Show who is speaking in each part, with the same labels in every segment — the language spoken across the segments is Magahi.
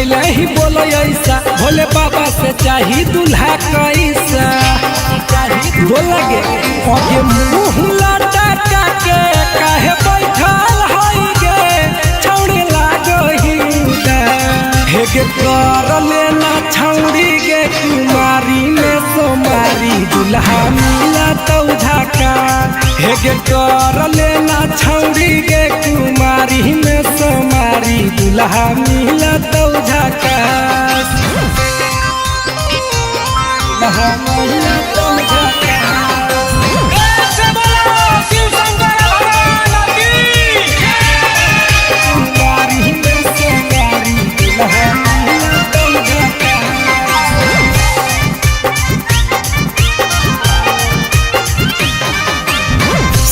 Speaker 1: पहले ही बोलो ऐसा, भोले बाबा से चाही दूल्हा कैसा। बोला गे आगे मुँह लटका के काहे बैठल हई गे, छौड़ी लागही हे गे कर लेना छौड़ी गे कुमारी में सोमारी दुल्हा मिला तो झाका। हे गे कर लेना छौड़ी गे कुमारी में सोमारी दुल्हा मिला तो झाका। दुल्हा मिला तो झाका।
Speaker 2: प्रेम से बोलो शिव शंकर भगवान की।
Speaker 1: कुमारी में सोमारी दुल्हा मिला तो झाका।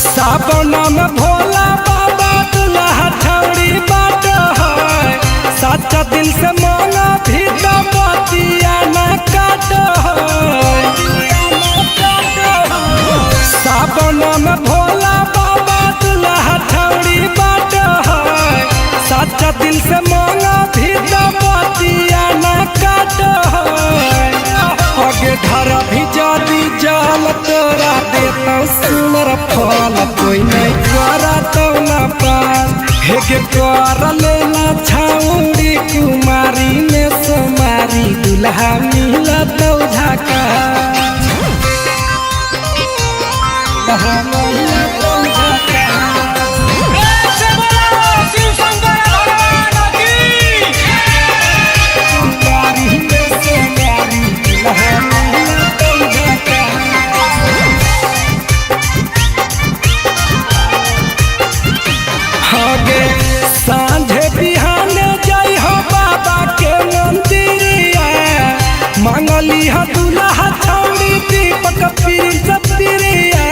Speaker 1: सावन में भोला बाबा दुल्हा छौड़ी बाट है, सच्चा दिल से मांगा भी तो बतिया न काट है। सावन में भोला बाबा दुल्हा छौड़ी बाट है, सच्चा दिल से मांगा भी तो बतिया न काट है। आगे धर भी जादी जाल तोरा देता सुनर फल, कोई नहीं करा तो ना पास। हे गे कर लेना छौड़ी कुमारी में सोमारी दुल्हा मिला तो झाका। दुल्हा मिला तो झाका।
Speaker 2: प्रेम से बोलो शिव शंकर भगवान की।
Speaker 1: कुमारी में सोमारी दुल्हा मिला तो झाका। हगे साँझे बिहाने जाई हो बाबा के मंदिरिया, मांगली ह दुल्हा छौड़ी दीपक पीर पिरिया।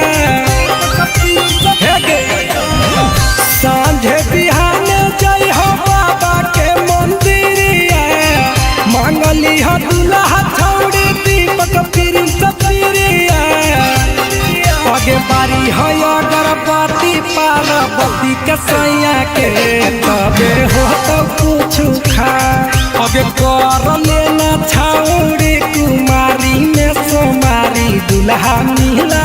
Speaker 1: हे गे साँझे बिहाने जाई हो बाबा के मंदिरिया, मांगली ह दुल्हा छौड़ी दीपक पीर पिरिया। आगे बारी है अगरबत्ती पार्वती के सैया के, तबे हो तो कुछ खा। आगे कर लेना छौड़ी कुमारी में सोमारी दुल्हा मिला।